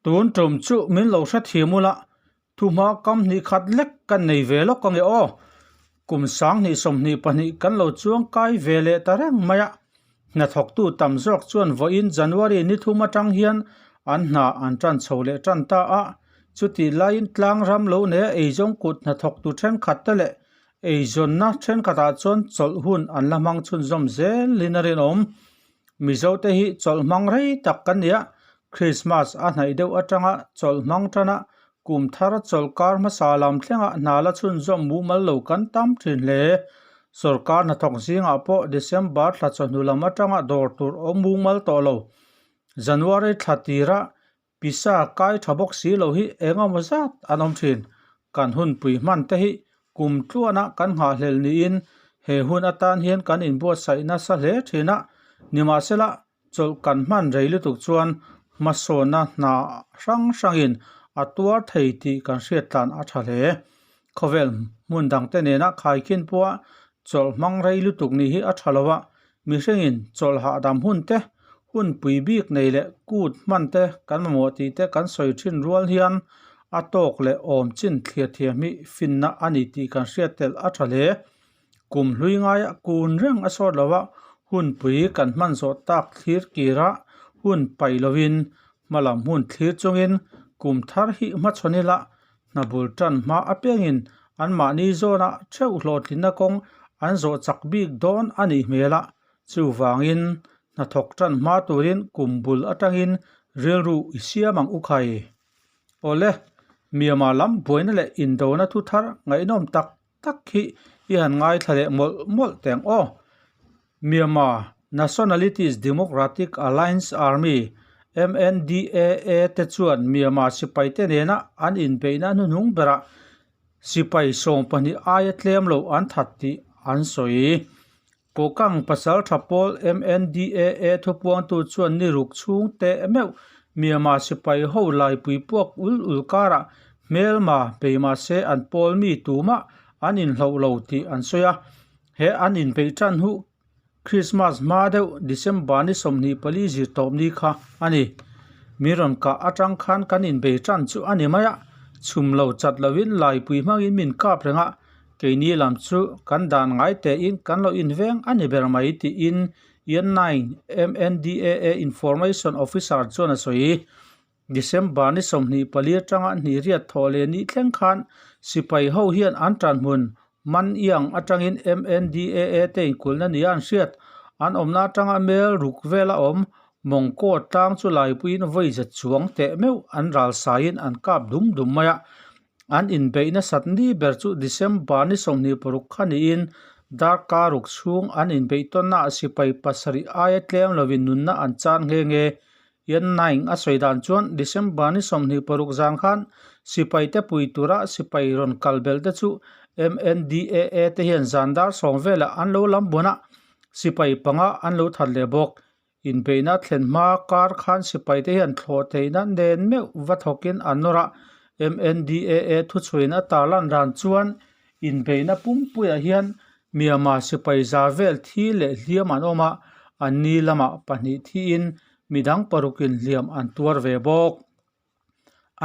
Tun tum chu min lo hrethiam ula, thuhma kam hnih khat lek kan nei ve lawk ange aw. Kum 2022 kan lo chuang kai ve leh ta reng mai a. Hnathawktu tam zawk chuan vawiin January ni thum atang hian an hna an tan chho leh tan ta a. Chutih laiin tlang ram lo neia eizawng kut hnathawktu thenkhat te leh eizawnna thenkhatah chuan chawlh hun an la hmang chhunzawm zelin a rinawm. Mizote hi chawlh hmang rei tak kan ni a, Krismas a hnaih deuh atanga chawlh hmang tana kum thar chawlh kar hmasa lam thlenga hna la chhunzawm mumal lo kan tam thin hle. Sorkar hnathawk zingah pawh December thla chawhnu lam atanga dawr tur awm mumal tawh lo. January thla tira Pisa kai tha bawk si lo hi eng emaw zat an awm thin. Kan hunpui hman te hi kum tluana kan nghahhlelh niin he hun atan hian kan inbuatsaih nasa hle thin a. Nimahsela, chawlh kan hman rei lutuk chuan hmasawnna hna hrang hrangin a tuar thei tih kan hriat tlan a tha hle. Khawvel hmun dangte nena khaikhin pawha chawlh hmang rei lutuk nih hi a tha lo a, mihringin chawlh hahdam hun te, hun pui bik nei leh kut hman te kan mamawh tih te kan sawi thin rual hian a tawk leh awm chin thliar thiam hi finna a ni tih kan hriat telh a tha hle. Kum hlui ngaia kun reng a sawt lo a, hun pui kan hman zawh tak thlir kira hun paih lovin hmalam hun thlir chungin kum thar hi hmachhawn ila Hna bul tan hma apiangin anmahni zawna theuh hlawhtlinna kawng an zawh chak bik dawn a nih hmel a, chuvangin hnathawk tan hma turin kum bul atangin rilru i siam ang u khai. Awle, Myanmar lam buaina leh indona thu thar ngaihnawm tak tak hi i han ngaithla leh mawlh mawlh teh ang aw. Myanmar Nationalities Democratic Alliance Army, MNDAA, te chuan Myanmar sipaite nena an inbeihna hnuhnung berah sipai 12 aia tlem lo an that tih an sawi. Kokang pasal tha pawl MNDAA thupuangtu chuan ni ruk chhung teh meuh Myanmar sipai ho laipui puak ul ul karah hmelma bei mahse an pawl mi tumah an inhloh lo tih an sawi a. He an inpeih tan huh Krismas hma deuh December ni 24 zir tawp ni kha a ni. Mi rawn kah atang khan kan inbei tan chu a ni mai a, chhum lo chat lovin laipui hmangin min kap reng a, keini lam chu kan dan ngai tein kan lo inveng a ni ber mai tiin Yan9 MNDAA Information Officer chuan a sawi. December ni 24 atanga hnih riat thawh leh ni thleng khan sipai ho hian an tanhmun Man Iang atangin MNDAA te inkulhna nia an hriat. An awmna atanga mel ruk vela awm Mawngkaw tlang chu laipuiin vawi za chuang teh meuh an ral saiin an kap dum dum mai a. An inbeih nasat ni ber chu December ni 26 kha niin darkar ruk chhung an inbeih tawnnaah sipai pasarih aia tlem lovin nunna an chan nghe nghe. Yan Naing a sawi dan chuan December ni 26 zan khan sipai te pui tura sipai rawn kal belh te chu MNDAA te hian zan dar sawm velah an lo lam bun a, sipai panga an lo that leh bawk. Inbeihna thlen hma kar khan sipai te hian thlawh theihna nen meuh va thawkin an nawr a, MNDAA thuchhuiin a tarlan ran chuan inbeihna pumpuiah hian Myanmar sipai za vel thi leh hliam an awm a, an ni lamah pahnih thiin midang parukin hliam an tuar ve bawk.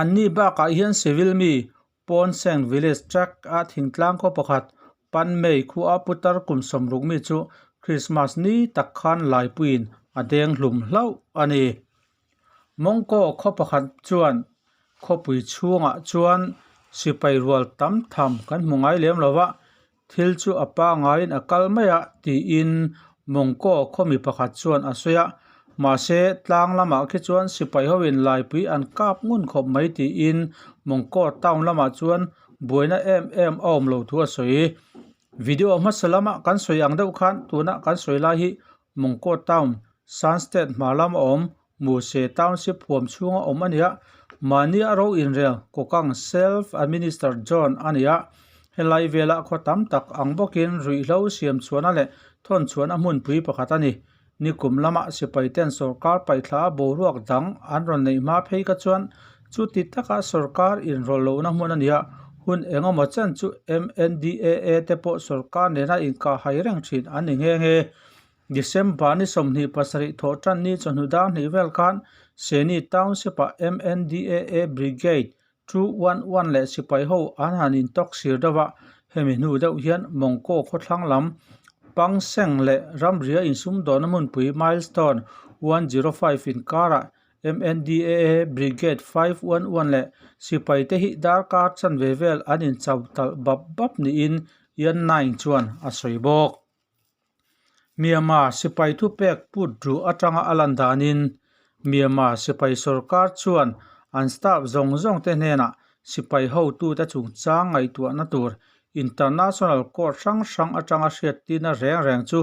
An ni bakah hian civil mi Pawnseng village track a thingtlang khaw pakhat Panmei khua putar kum 60 mi chu Christmas ni tak khan laipuiin a deng hlum hlauh a ni. Mawngkaw khaw pakhat chuan khawpui chhungah chuan sipai rual tam tham kan hmu ngai lem lo va, thil chu a pangaiin a kal mai a tiin Mawngkaw khaw mi pakhat chuan a sawi a. Mahse, tlang lamah khi chuan sipai hoin laipui an kap ngun khawp mai tiin Mawngkaw town lamah chuan buaina em em a awm lo thu a sawi. Video hmasa lama kan sawi ang deuh khan tuna kan sawi lai hi Mawngkaw town, Shan State hma lama awm Muse Township huam chhunga awm a ni a, mahni a ro inrel Kokang Self Administered Zone a ni a. Helai vela khaw tam tak ang bawkin ruihhlo siam chhuahna leh thawn chhuahna hmunpui pakhat a ni. Nikum lama sipai ten sorkar paihthla a boruak dang an rawn neih hma phei kha chuan chuti taka sorkar inrawlh lohna hmun a ni a, hun engemaw chen chu MNDAA te pawh sorkar nena inkahhai reng thin an ni nghe nghe. December ni 27 thawh tan ni chawhnu dar hnih vel khan Seni Township-ah MNDAA Brigade 211 leh sipai ho an han intawk sir deuh a, hemi hnu deuh hian Mawngkaw khawthlang lam Pangseng leh ramria insumdawnna hmunpui Milestone 105 inkarah MNDAA Brigade 511 leh sipai te hi darkar chanve vel an inchau talh bap bap niin Yan Naing chuan a sawi bawk. Myanmar sipai thupek put ruh atanga a lan danin Myanmar sipai sorkar chuan an staff zawng zawng te hnenah sipai hotute chungchang ngaihtuahna tur International Court hrang hrang atanga hriattirna reng reng chu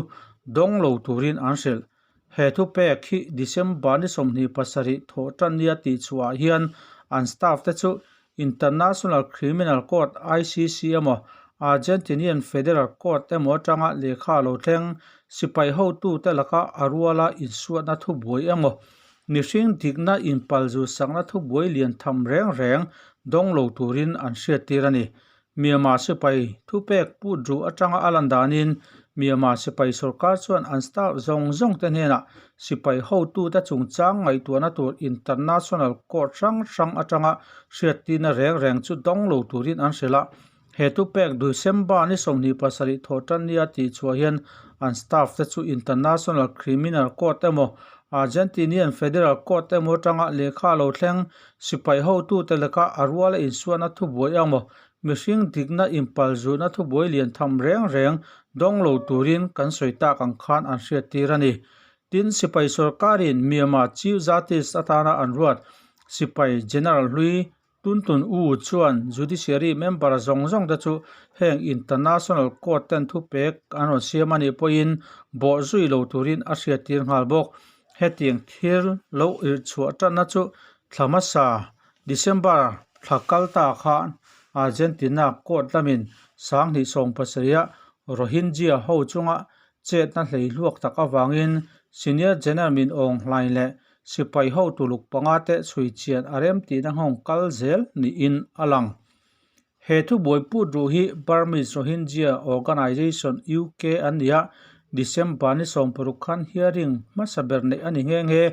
dawng lo turin an hrilh. He thupek hi December ni 27 thawh tan nia tihchhuah ah hian an staff te chu International Criminal Court, ICC, emaw Argentinian Federal Court emaw atanga lehkha a lo thleng sipai hotute laka a ruala insuatna thubuai emaw mihring dikna inpalzu sakna thubuai lian tham reng reng dawng lo turin an hriattir a ni. Myanmar sipai thupek put ruh atanga a lan danin Myanmar sipai sorkar chuan an staff zawng zawng te hnenah sipai hotute chungchang ngaihtuahna tur International Court hrang hrang atanga hriattirna reng reng chu dawng lo turin an hrilh a. He thupek December ni 27 thawhtan nia tihchhuah hian an staff te chu International Criminal Court emaw Argentinian Federal Court emaw atanga lehkha lo thleng Sipai hotute laka a ruala insuatna thubuai emaw mihring dikna inpalzutna thubuai lian tham reng reng dawng lo turin kan sawi tak ang khan an hriattir a ni. Tin, sipai sorkarin Myanmar Chief Justice atana an ruat sipai General hlui Tun Tun U chuan Judiciary member zawng zawng te chu heng International Court ten thupek an rawn siam a nih pawhin bawhzui lo turin a hriattir nghal bawk. Hetiang thil lo irh chhuah tanna chu thla hmasa December thla kal ta khan Argentina court lamin 2017 a Rohingya ho chunga chetna hlei hluak tak avangin Senior General Min Aung Hlaing leh sipai ho tuluk panga te chhui chian a rem tihna nghawng kal zel niin a lang. He thubuai put ruh hi Burmese Rohingya Organisation UK an ni a, December ni 60 khan hearing hmasa ber neih a ni nghe nghe.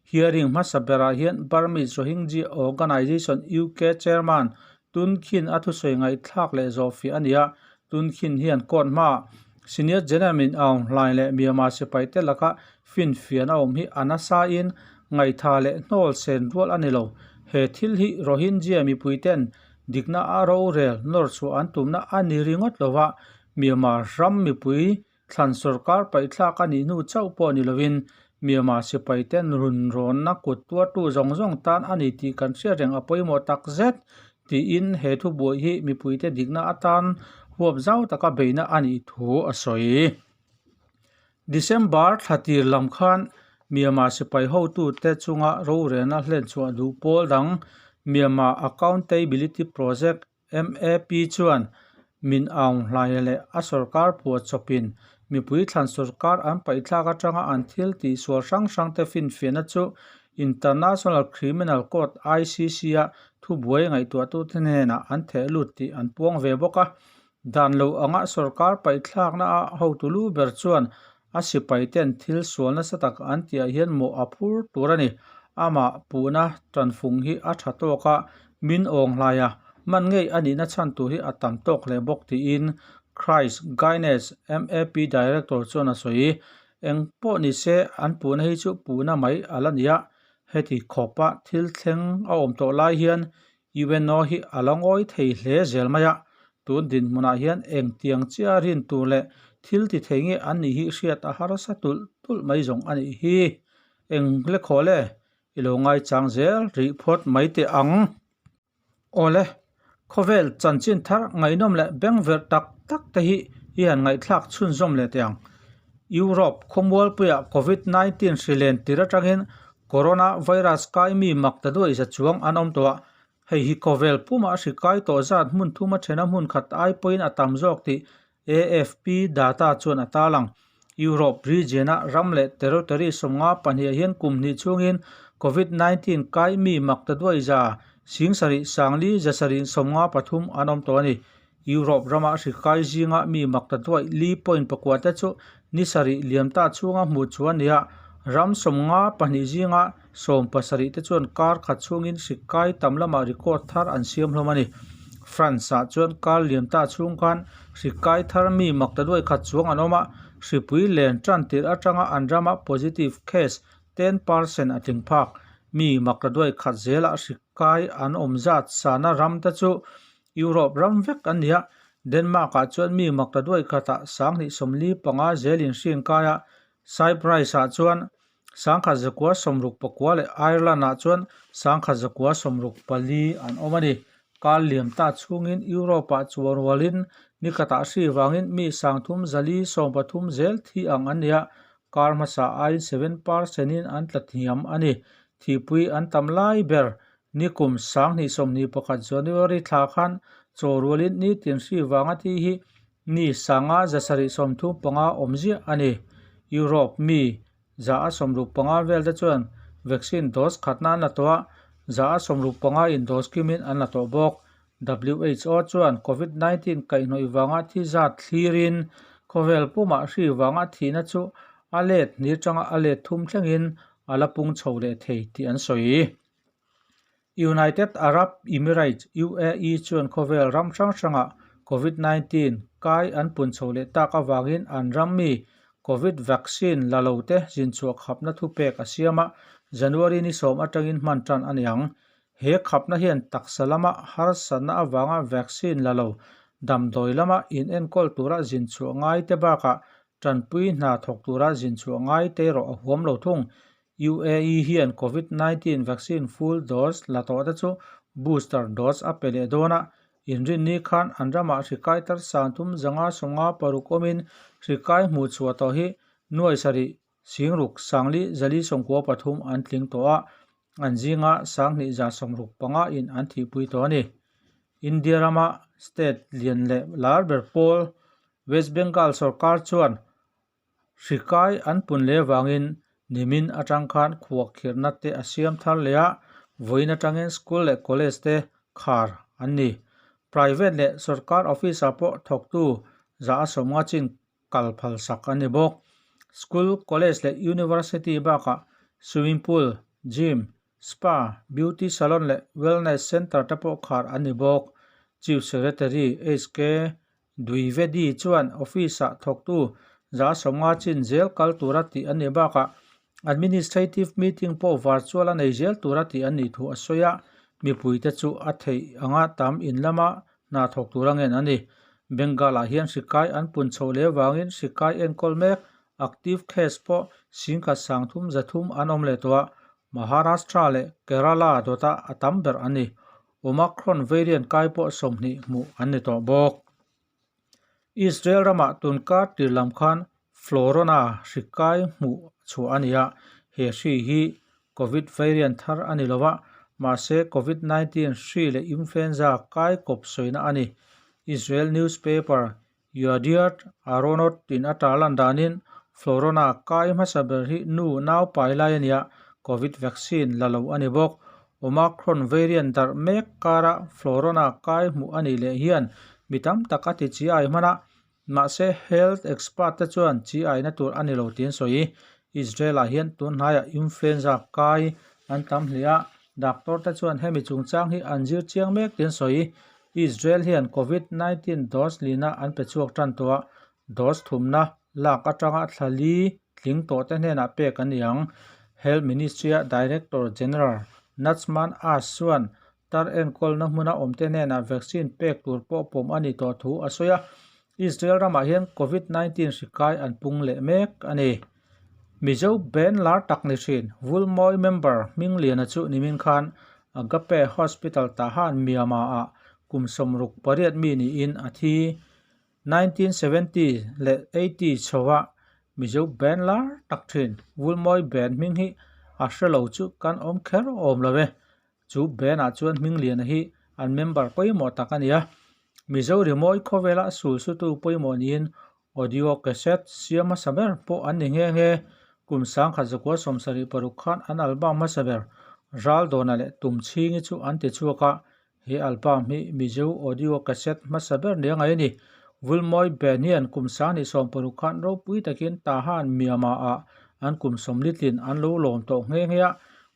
Hearing hmasa berah hian Burmese Rohingya Organisation UK Chairman Tun Khin a thusawi ngaihthlak leh zawhfiah a ni a, Tun Khin hian court hmaah Senior General Min Aung Hlaing leh Myanmar sipaite laka finfiahna awm hi a nasain ngaihtha leh hnawl sen rual a ni lo. He thil hi Rohingya mipuiten Dikna a rorel nawr chhuah an tumna a ni ringawt lo va, Myanmar ram mipui thlan sorkar paihthlak a nih hnu chauh pawh ni lovin Myanmar sipai ten run rawnna kut tuartu zawng zawng tan a ni tih kan hriat reng a pawimawh tak zet tiin he thubuai hi mipuite dikna atan huap zau taka beihna a nih thu a sawi. December thla tir lam khan Myanmar sipai hotute chunga rorelna hlenchhuah duh pawl dang Myanmar Accountability Project, MAP, chuan Min Aung Hlaing leh a sorkar phuah chawpin mipui thlan sorkar an paihthlak atanga an thil tihsual hrang hrangte finfiahna chu International Criminal Court, ICC, a thubuai ngaihtuahtute hnenah an theh lut tih an puang ve bawk a. Dan lo anga sorkar paihthlakna a hotu lu ber chuan a sipai ten thil sual nasa tak an tihah hian mawh a phur tur a ni. Amah puhna tanfung hi a tha tawk a, min awng hlai a, man ngei a nihna chhan tur hi a tam tawk hle bawk tiin Christ Guinness MAP Director chuan a sawi. Eng pawh ni se an puhna hi chu puhna mai a la ni a, heti khawpa thil thleng a awm tawh lai hian UNO hi a la ngawi thei hle zel mai a, tun dinhmunah hian engtiang chiah rin tur leh thil ti thei nge an nih hi hriat a harsa tulh tulh mai zawng a nih hi. Eng le khawl e, i lo ngaichang zel rih phawt mai teh ang. Awle, khawvel chanchin thar ngaihnawm leh bengverh tak tak te hi i han ngaihthlak chhunzawm leh teh ang. Europe khawmualpuiah Covid 19 hri len tir atangin Corona virus kai mi mak ta duai za chuang an awm tawh a, hei hi khawvel pumah hri kai tawh zat hmun thuma thena hmun khat ai pawhin a tam zawk tih AFP data chuan a tarlang. Europe region-a ram leh territory 52 ah hian kum hnih chhungin Covid 19 kai mi mak ta duai za 7,4 753 an awm tawh a ni. Europe rama hri kai zinga mi mak ta duai li point pakua te chu ni sarih liam ta chhunga hmuh chu a ni a, ram 52 zinga 17 te chuan kar khat chhungin hri kai tam lamah record thar an siam hlawm a ni. France ah chuan kar liam ta chhung khan hri kai thar mi mak ta duai khat chuang an awm a, hripui len tan tirh atanga an rama positive case 10% a tling phak. Mi mak ta duai khat zelah hri kai an awm zat sana ram te chu Europe ram vek an ni a, Denmark ah chuan mi mak ta duai khatah 2045 zelin hri an kai a, Cyprus ah chuan 1969 leh Ireland ah chuan 1964 an awm a ni. Kar liam ta chhungin Europe ah chuan rualin nikhatah hri vangin mi 3413 zel thi ang an ni a, kar hmasa aiin 7% in an tla thiam a ni. Thihpui an tam lai ber nikum 2021 January thla khan chaw rualin nitin hri vanga thi hi mi 5,735 awm ziah a ni. Europe mi 165 vel te chuan vaccine dose khatna an la tawh a, 165 in dose kimin an la tawh bawk. WHO chuan Covid-19 kaihhnawih vanga thi zat thlirin khawvel pumah hri vanga thihna chu a let hnih atanga a let thum thlengin a la pung chho leh thei tih an sawi. United Arab Emirates, UAE, chuan khawvel ram hrang hrangah Covid-19 kai an pun chho leh tak avangin an ram mi Covid vaccine la lo te zinchhuah khapna thupek a siam a, January ni sawm atangin hman tan a ni ang. He khapna hian taksa lama harsatna avanga vaccine la lo damdawi lama inenkawl tura zinchhuah ngai te bakah tanpui hna thawk tura zinchhuah ngai te erawh a huam lo thung. UAE hian Covid 19 vaccine full dose la tawh te chu booster dose a pe leh dawn a, inrinni khan an ramah hri kai tar 3556 awmin hri kai hmuh chhuah tawh hi nuai sarih singruk sangli zali 93 an tling tawh a, an zinga 2165 in an thihpui tawh a ni. India rama state lian leh lar ber pawl West Bengal sorkar chuan Hri kai an pun leh avangin nimin atang khan khuahkhirhna te a siam thar leh a, vawiin atangin school leh college te khar an ni. Private leh sorkar office ah pawh thawktu za a sawmnga chin kal phal sak an ni bawk. School, college leh university bakah swimming pool, gym, spa, beauty salon leh wellness centre te pawh khar an ni bawk. Chief Secretary HK Dwivedi chuan office-ah thawktu 150 chin zel kal tura tih an nih bakah administrative meeting pawh virtual a nei zel tura tih an nih thu a sawi a, mipuite chu a theih anga tam in lama hna thawk tura ngen a ni. Bengal-ah hian hri kai an pun chhoh leh avangin hri kai enkawl mek active case pawh 13,300 an awm leh tawh a, Maharashtra leh Kerala dawtah a tam ber a ni. Omicron variant kai pawh 20 hmuh an ni tawh bawk. Israel ramah tunkar tir lam khan Florona hri kai hmuh chhuah a ni a, he hri hi Covid variant thar a ni lo a, mahse Covid-19 hri leh influenza kai kawp sawina a ni. Israel newspaper Yediot Ahronoth in a tarlan danin Florona kai hmasa ber hi nu nau pai lai a nia, Covid vaccine la lo a ni bawk. Omicron variant darh mek kara Florona kai hmuh a nih leh hian mi tam tak a ti chi ai hman a, mahse health expert te chuan chi aina tur a ni lo tiin sawi. Israel ah hian tun hnaiah influenza kai an tam hle a, doctor te chuan hemi chungchang hi an zir chiang mek tiin sawi. Israel hian Covid 19 dose lina an pe chhuak tan tawh a, dose thumna lak atanga thla li tling tawh te hnenah pek an ni ang. Health Ministry-a Director General Nachman Ash chuan tar enkawlna hmuna awmte hnenah vaccine pek tur pawh pawm a ni tawh thu a sawi a, Israel ramah hian Covid 19 hri kai an pung leh mek a ni. Mizo band lar tak ni thin Vulmawi member Hmingliana chu nimin khan Agape Hospital Tahan Myanmar-ah kum 68 mi niin a thi. 1970 leh 80 chhoa Mizo band lar tak thin Vulmawi band hming hi a hre lo chu kan awm kher awm lo e. Chu band-ah chuan Hmingliana hi an member pawimawh tak a ni a. Mizo rimawi khawvela sulsutu pawimawh niin Audio cassette siam hmasa ber pawh an ni nghe nghe. Kum 1976 khan an album hmasa ber Raldawna leh Tumchhingi chu an ti chhuak a, he album hi Mizo audio cassette hmasa ber nia ngaih a ni. Vulmawi Band hian kum 2016 khan ropui takin Tahan Myanmar-ah an kum 40 tlin an lo lawm tawh nghe nghe a.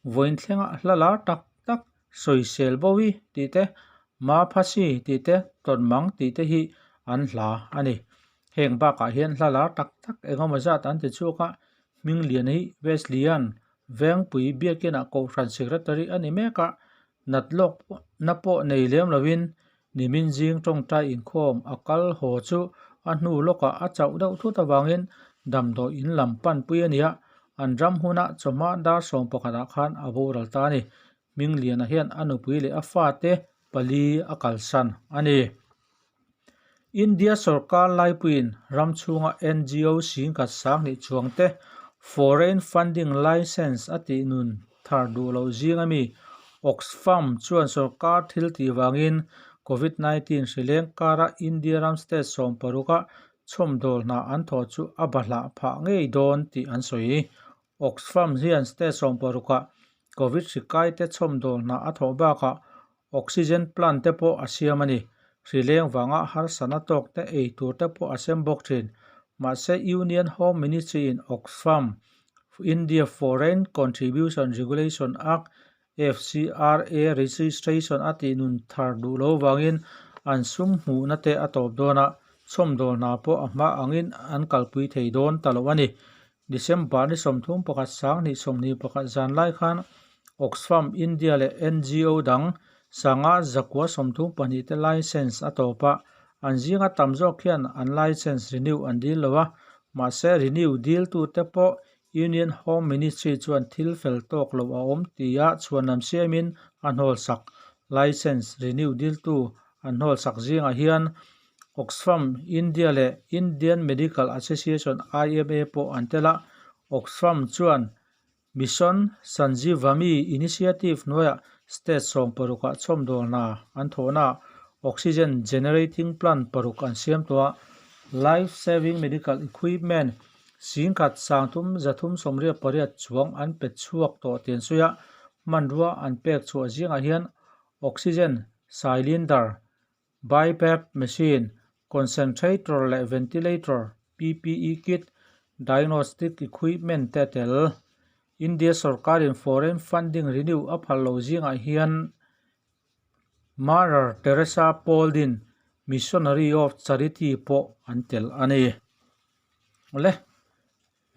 Vawiin thlenga hla lar tak tak Sawisel Bowi tih te, Ma Phasi tih te, Tawnmang tih te hi an hla a ni. Heng bakah hian hla lar tak tak engemaw zat an ti chhuak a, Hminglian hi Wesleyan Vengpui Biakinah Kohhran Secretary a ni mek a, nat lawk na pawh nei lem lovin nimin zing tawngtai inkhawm a kal haw chu a hnu lawkah a chauh deuh thut avangin damdawi in lam panpui a ni a, an ram huna chawhma dar 11 ah khan a boral ta a ni. Hmingliana hian a nupui leh a fate pali a kalsan a ni. India sorkar laipuiin ram chhunga NGO singkhat sanghnih chuangte Foreign Funding Licence a tih nun thar duh loh zing ami Oxfam chuan sorkar thil tih vangin Covid 19 hrileng kara India ram state 16 a chhawmdawl hna an thawh chu a bahlah phah ngei dawn tih an sawi. Oxfam hian state 16 ah Covid hri kaite chhawmdawl hna a thawh bakah Oxygen plant te pawh a siam a ni. Hrileng vanga harsatna tawk te ei tur te pawh a sem bawk thin. Mahse Union Home Ministry in Oxfam India Foreign Contribution Regulation Act, FCRA, registration a tih nun thar duh lo vangin an sum hmuhna te a tawp dawn a, chhawmdawl hna pawh a hma angin an kalpui thei dawn ta lo a ni. December ni 31 2021 zan lai khan Oxfam India leh NGO dang sanga zakua 32 te licence a tawp a, an zinga tam zawk hian an licence renew an dil lo a, mahse renew diltute pawh Union Home Ministry chuan thil fel tawk lo a awm tia chhuanlam siamin a hnawlsak. Licence renew diltu an hnawlsak zingah hian Oxfam India leh Indian Medical Association, IMA, pawh an tel a, Oxfam chuan Mission Sanjeevani Initiative hnuaiah state 16 ah chhawmdawl hna an thawhnaah oxygen generating plant paruk an siam tawh a, life saving medical equipment 10,388 chuang an pe chhuak tawh tih an sawi a, hmanrua an pek chhuah zingah hian oxygen cylinder, BiPAP machine, concentrator leh ventilator, PPE kit, diagnostic equipment te a tel. India sorkarin foreign funding renew a phal lo zingah hian Mother Teresa Pauldin Missionary of Charity pawh an tel a ni. Awle,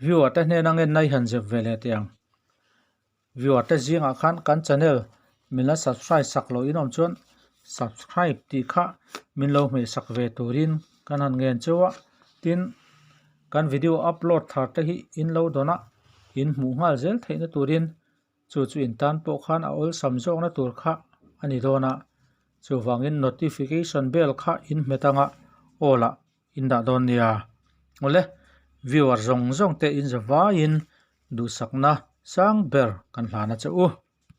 viewer te hnena ngen nai han zep ve leh teh ang. Viewer te zingah khan kan channel min la subscribe sak loh in awm chuan subscribe tih kha min lo hmeh sak ve turin kan han ngen cheu a, tin kan video upload thar te hi in lo dawn a in hmuh nghal zel theihna turin chu chu in tan pawh khan a awlsam zawkna tur kha a ni dawn a, chuvangin notification bell kha in hmet anga aw lah in dah dawn nia. Awle viewer zawng zawng te in za vaiin duhsakna sang ber kan hlan a che u.